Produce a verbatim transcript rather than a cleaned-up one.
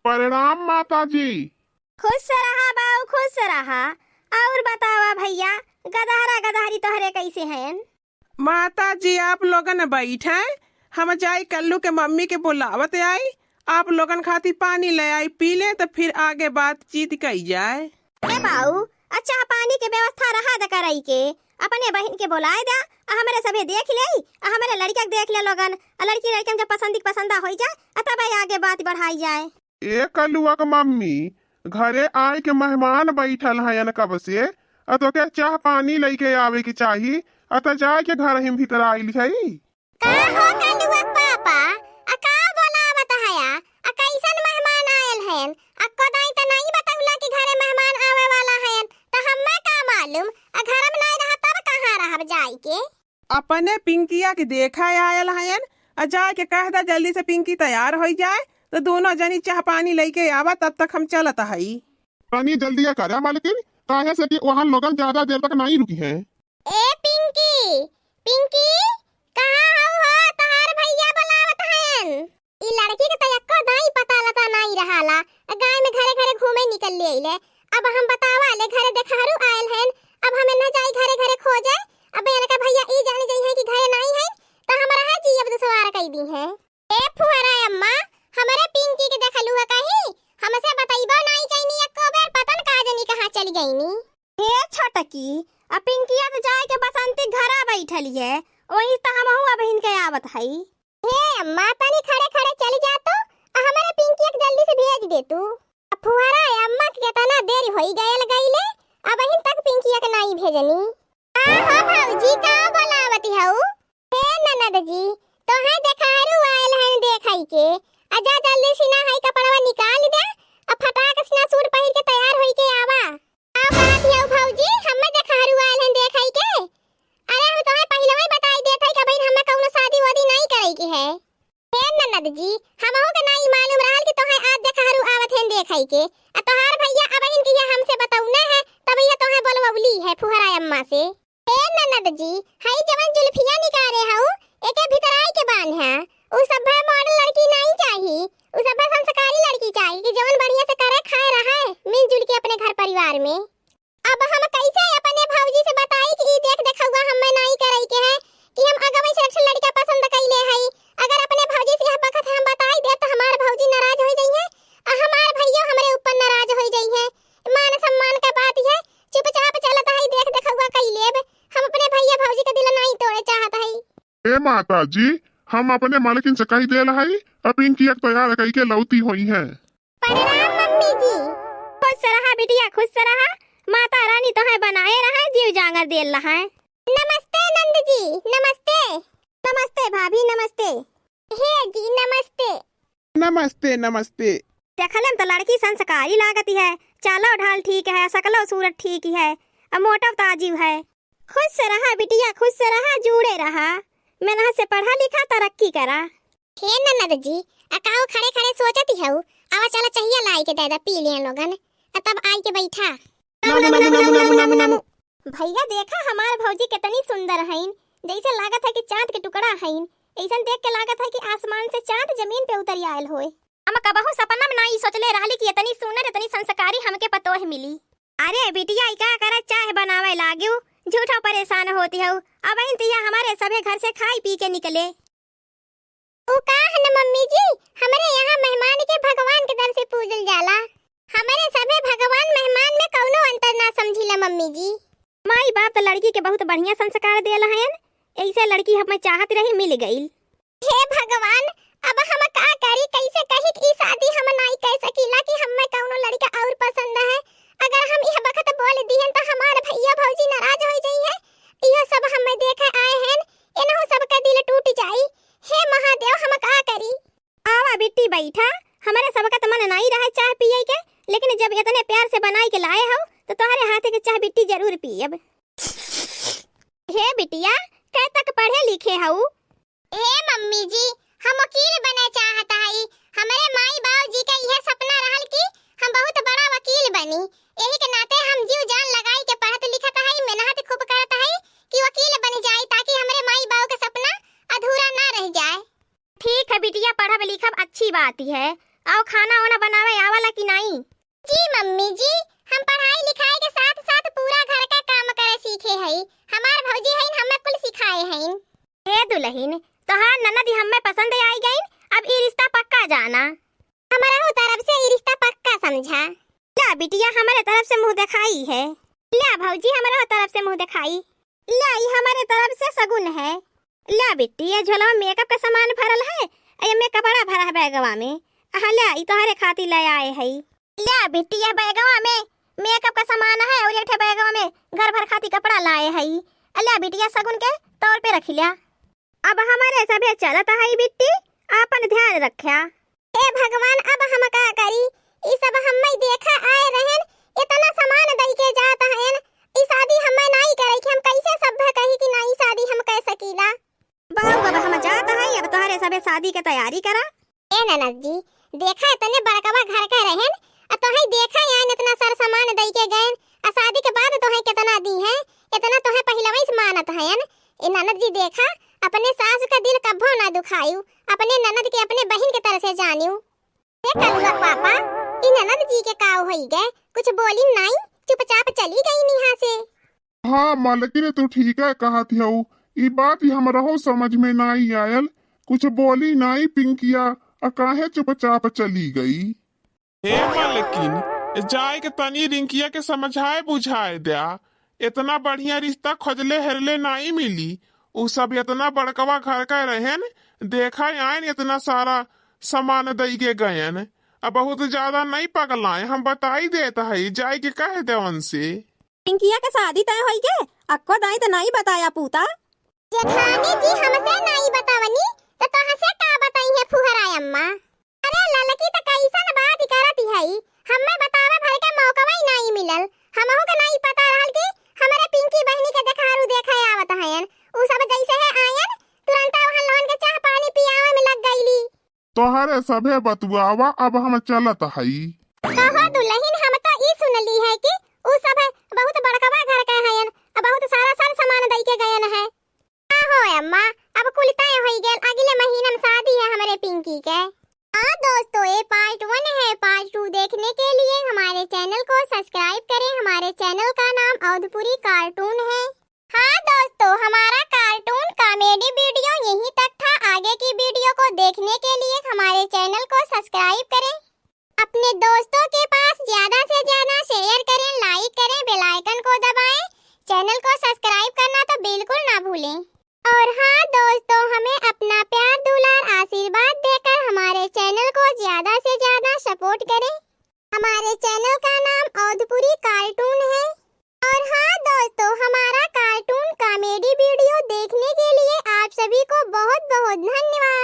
प्रणाम माता जी। खुश रहा बाऊ, खुश रहा। और बतावा भैया, गदहरा गदहरी तोहरे कैसे हैं? माता जी, आप लोगन बैठे, हम जाई कल्लू के मम्मी के बुलावत आई, आप लोगन खातिर पानी ले आई, पी ले, तो फिर आगे बातचीत कई जाए। ए बाऊ, अच्छा पानी के व्यवस्था रहा द कराई के, अपने बहिन के बुलाए द्या, आ हमरे सभे देख लेई, आ हमरे लड़िका के देख ले लोगन, आ लड़की लड़िकन के पसंद के पसंदा होई जाए, आ तब आगे बात बढ़ाई जाए। ए कलुआ के मम्मी, घरे आए के मेहमान बैठल हयन कब से, आ तोके चाह पानी लइके आवे के चाही, आ त जाए के घर ही भीतर आइल हई। का हो कलुआ के पापा, आ का बोलावत हया? आ कैसन मेहमान आयल हयन? आ कोदाई त नहीं बतौला कि घरे मेहमान आवे वाला हयन, त हम्मे का मालूम? आ घर में नहीं रहा तब कहाँ रहब जाई के? अपने पिंकिया के देखा आयल हयन, आ जाए के कह दा जल्दी से पिंकी तैयार होई जाए, तो दोनों जनी चाह पानी लइके आवा, तब तक हम चलत हई। तनी जल्दिया करा मालकिन, काहे से कि वहाँ लोगन ज्यादा देर तक नहीं रुकी हैं। ए पिंकी, पिंकी, कहाँ हऊ हो? तहार भैया बुलावत हयन। ई लड़की के त एको दाई पता लता नाई रहाला। गाय में घरे घरे घूमे निकल ले अइले। अब हम बतावा ले घरे देखहरू आयल हन। अब हमें न जाई घरे घरे खोजे। अब इनका भैया ई जान जइहे कि घरे नाई है, त हमरा है जी अब दुसवार कई दी है। ए फुहरा अम्मा, हमरे पिंकी के देखलू है कहीं? हमसे बतइबो नाई कइनी एको बेर, पता न का जनी कहाँ चली गइनी। हे छोटकी, आ पिंकिया त जाए के बसंती घरा बैठली है, वहीं त हमहू अबहिन के आवत हई। हे अम्मा, तनी खड़े खड़े चली जा तू, आ हमरे पिंकिया के जल्दी से भेज दे तू। आ फुहरा अम्मा के केतना देर होई गयल गईले, अबहिन तक पिंकिया के नाई भेजनी। का हो भौजी, का बोलावती हऊ? हे ननद जी, तोहे देखहरू आयल हन देखई के, आ जा जल्दी से नहाई कपड़वा निकाल दे, आ फटाक से ना सूट पहिर के तैयार होई के आवा। का कहत हऊ भौजी, हम्मे देखहरू आयल हन देखई के? अरे हम तोहे पहिलवे बताई देत हई कि बहिन हम्मे कउनो शादी वादी नाई करई के है। हे ननद जी, हमहू के नाई मालूम रहल कि तोहे आज देखहरू आवत हन देखई के। आ तोहार भैया अबहिन किया हमसे बतौने है, तब ये तोहे बोलवली है फुहरा अम्मा से। हे ननद जी, हई जवन जुल्फिया निकारे हऊ, एके भीतर आई के बांध है। उ सभे मॉडल लड़की नाई चाही, उ सभे संस्कारी लड़की चाही कि जवन बढ़िया से करे खाए रहे, मिलजुल के अपने घर परिवार में। अब हम कैसे अपने भौजी से बताई कि ई देख देखौआ हम्मे नाई करई के है कि हम अगवई से एक ठे लड़का पसंद कइले हई। अगर अपने भौजी से यह बखत हम बताई दे त हमार भौजी नाराज होई जइहे, आ हमार भैया हमरे ऊपर नाराज होई जइहे। मान सम्मान का बात है, चुपचाप चलत हई, देख देखौआ कई लेब। हम अपने भैया भौजी के दिल नाई तोड़े चाहत हई। ए माता जी, हम अपने मालकिन से कही देल हई, अब पिंकिया के तैयार कई के लौती होई है। प्रणाम मम्मी जी। खुश रहा बिटिया, खुश रहा। माता रानी तोहे बनाए रहे, जीव जांगर देल रहे। नमस्ते नंद जी, नमस्ते। नमस्ते भाभी, नमस्ते। हे जी, नमस्ते। नमस्ते, नमस्ते। देखले में तो लड़की संस्कारी लागती है, चालो ढाल ठीक है, सकलो सूरत ठीक है, अब मोटो ताजीव है। खुश रहा बिटिया, खुश रहा, जुड़े रहा, मेहनत से पढ़ा लिखा, तरक्की करा। हे ननद जी, आ काऊ खड़े खड़े सोचती हऊ? आवा चला चहिया लाई के दे दे, पी लिया लोगन, आ तब आई के बैठा। नमु, नमु, नमु। भैया देखा हमार भौजी कितनी सुंदर हईन, जैसे लागत है कि चांद के टुकड़ा हईन। ऐसन देख के लागत है कि आसमान से चांद जमीन पे उतर आयल होए। हम कबहू सपना में ना ई सोचले रहली कि इतनी सुंदर, इतनी संस्कारी हमके पतोह मिली। अरे बिटिया, ई का करे, चाय बनावे लाग्यू, झूठा परेशान होती हऊ। अब इन तिया हमारे सभे घर से खाई पी के निकले। उ का है न मम्मी जी, हमरे यहाँ मेहमान के भगवान के दर से पूजल जाला। हमरे सभे भगवान मेहमान में कउनो अंतर ना समझीला मम्मी जी। माई बाप त लड़की के बहुत बढ़िया संस्कार देला हयन, ऐसे लड़की हमें चाहत रही, मिल गई। हे भगवान, अब हम का करी, कैसे कही कि ई शादी हम नाई कर सकीला कि हमें कउनो लड़का और पसंद है। अगर हम यह बखत बोल दिहन त हमार भैया भौजी नाराज हो जाई है। इहो सब हमें देखे आए हैं, इनहु सबके दिल टूट जाई। हे महादेव, हम का करी? आवा बिट्टी बैठा, हमरे सबका त मन नाई रहे चाह पिए के, लेकिन जब इतने प्यार से बनाई के लाए हो, तो तोहरे हाथे के चाह बिट्टी जरूर पियब। हे बिटिया, कै तक पढ़े लिखे हऊ? हे मम्मी जी, हम वकील बने चाहत हई। हमरे माई बाबूजी के इहे सपना रहल कि हम बहुत बड़ा वकील बनी। यही के नाते हम जीव जान लगाई के पढ़त लिखत हई, मेहनत खूब करत हई कि वकील बन जाई, ताकि हमरे माई बाबू के सपना अधूरा ना रह जाए। ठीक है बिटिया, पढ़ब लिखब अच्छी बात ही है। आओ खाना वाना बनावे अम्मी जी, हम पढ़ाई लिखाई के साथ साथ पूरा घर का काम करे सीखे हई। हमार भौजी हईन, हमें कुल सिखाए हईन। हे दुलहिन, तोहार ननद हमें पसंद आई गईन, अब ई रिश्ता पक्का जाना। हमरहु तरफ से ई रिश्ता पक्का समझा। ला बिटिया, हमरे तरफ से मुँह देखाई है। ला भौजी, हमरहु तरफ से मुँह देखाई। ला, ई हमरे तरफ से सगुन है। ला बिट्टी, ये झोलवा में मेकअप का सामान भरल है, आ ये में कपड़ा भरा है बैगवा में। हाँ, ला, ई तोहरे खातिर ले आए हई। ला बिट्टी, ये बैगवा में मेकअप का सामान है और एक ठे बैगवा में घर भर खातिर कपड़ा लाए हई। आ ला बिटिया, सगुन के तौर पे रखि ला। अब हमरे सभे चलत हई बिट्टी, आपन ध्यान रख्या। हे भगवान, अब हम का करी? ई सब हम्मे देखा आए रहेन, इतना सामान दई के जात हयन। ई शादी हम्मे नाई करे कि हम कैसे सभे कही कि नाई शादी हम कर सकीला? बाबू, अब हम जात हई, अब तोहरे सभे शादी के तैयारी करा। ए ननद जी, देखा इतने बड़कवा घर के रहेन, आ तोहई देखा आयन इतना सर सामान दई के गयन, आ शादी के बाद तोहई कितना दी हैं, इतना तोहई पहिलवई से मानत हयन। ए ननद जी देखा, अपने सास का दिल कब्बो ना दुखायु, अपने ननद के अपने बहिन के तरह से जानियो। ए कलुआ पापा, ई ननद जी के का होई गए, कुछ बोली नाई, चुपचाप चली गई निहा से। हाँ मलकिन, तू ठीक है कहत हऊ, ई बात ही हमरहु समझ में नाई आयल, कुछ बोली नाई पिंकिया, आ काहे चुपचाप चली गई। हे मलकिन, जाए के तनी रिंकिया के समझाए बुझाए द्या। इतना बढ़िया रिश्ता खोजले हेरले नाई मिली। उ सब इतना बड़कवा घर का रहेन, देखा आयन इतना सारा सामान दई के गयन। अब बहुत ज्यादा नहीं पगलाए, हम बताई देत हई, जाए के कह दे उनसे। रिंकिया के शादी तय होई के, अक्को दाई त नाई बताया पूता। जेठानी जी हमसे नाई बतवनी, त तोहसे का बताई है फुहरा अम्मा? अरे ललकी त कैसन बात करत हई, हम्मे बतावे भर के मौकवा ही नाई मिलल। हमहू के नाई पता रहल कि हमरे पिंकी बहिनी के देखारू देखे आवत हयन। उ सब जैसे है आयन, तुरंत ओहन लोगन के चाह पानी पियावे में लग गईली। तोहरे सभे बतुआवा, अब हम चलत हई। कहो दुलहिन, हम तो ई सुनली है कि उ सब बहुत बड़कवा घर के हयन, आ बहुत सारा सर सामान दई के गयन है। हाँ हो अम्मा, अब कुल तय होई गयल, अगले महीना में शादी है हमरे पिंकी के। हाँ दोस्तों, ये part one है, part two देखने के लिए हमारे channel को subscribe करें। हमारे channel का नाम अवधपुरी cartoon है। हाँ दोस्तों, हमारा cartoon comedy video यहीं तक था। आगे की video को देखने के लिए हमारे channel को subscribe करें। अपने दोस्तों के पास ज्यादा से ज्यादा share करें, like करें, bell icon को दबाएं। Channel को subscribe करना तो बिल्कुल ना भूलें। और हाँ दोस्तों, हमें अपना प्यार, दुलार, आशीर्वाद देकर हमारे channel को ज्यादा से ज्यादा support करें। हमारे channel का नाम अवधपुरी cartoon है। और हाँ दोस्तों, हमारा cartoon comedy video देखने के लिए आप सभी को बहुत बहुत धन्यवाद।